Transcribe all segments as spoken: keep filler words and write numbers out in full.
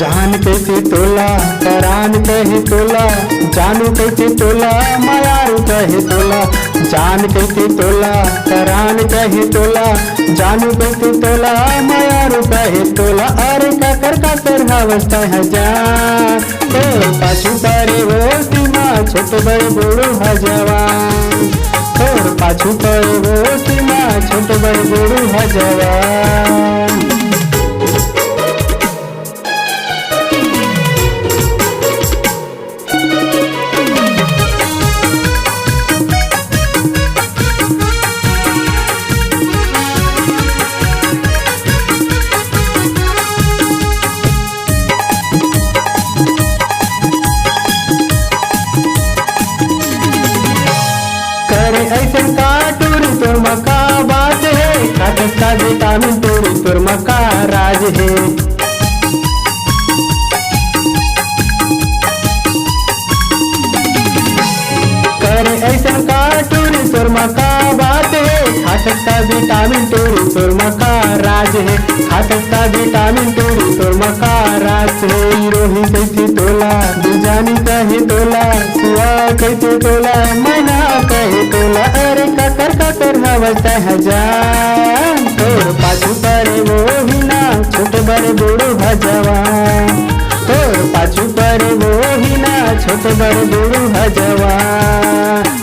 जान कहिथे तोला, परान कहे तोला, जानू कहिथे तोला, मयारू कहे तोला। जान कहिथे तोला, परान कहे तोला, जानू कहिथे तोला, मयारू कहे तोला। अरे काकर काकर हवस तैं ह जान, तोर पाछू परे वो सीमा, छोट बड़ बूढ़ू ह जवान। तोर पाछू परे वो सीमा, छोट बड़ बूढ़ू ह जवान। करे अइसन का टूरी तोर म का बात हे, खाथस का विटामिन टूरी तोर म का राज हे। करे अइसन का टूरी तोर म का बात हे, खाथस का विटामिन टूरी तोर म का राज हे, खाथस का विटामिन टूरी तोर म का राज हे। रोही कहिथे तोला, दुजानी कहे तोला, सुआ कहिथे तोला, मैना कहे तोला। अरे काकर काकर हवस तैं ह जान, तोर पाछू परे वो ही ना, छोट बड़ बूढ़ू ह जवान। तोर पाछू परे वो ही ना, छोट बड़ बूढ़ू ह जवान।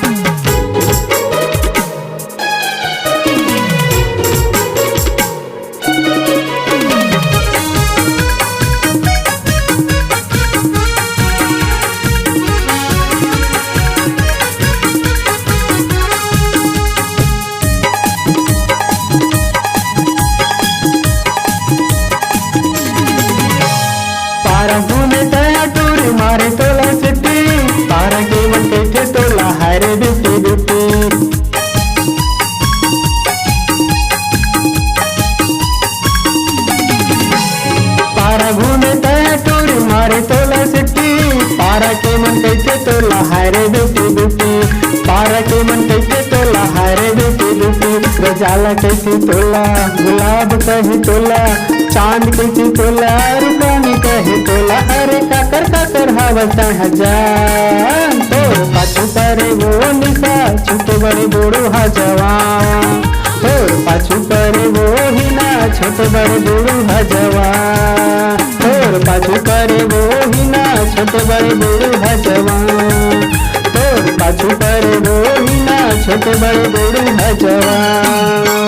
पारा घूमे तैं ह टूरी, मारे तोला सिटी, पारा के मन कहिथे तोला, हाय रे बिटी बिटी। पारा घूमे तैं ह टूरी, मारे तोला सिटी, पारा के मन कहिथे तोला, हाय रे बिटी बिटी। पारा के मन कहिथे तोला, हाय रे बिटी बिटी। गजाला कहिथे तोला, गुलाब कहे तोला, चांद कहिथे तोला, रुपानी कहे तोला। अरे काकर काकर हवस तैं ह जान, तोर पाछू परे वो निशा, छोटे बड़े बूढ़ू ह जवान। तोर पाछू परे वो ही ना, छोटे बड़े बूढ़ू ह जवान। तोर पाछू परे वो ही ना, छोटे बड़े बूढ़ू ह जवान। तोर पाछू परे वो ही ना, छोटे बड़े बूढ़ू ह जवान।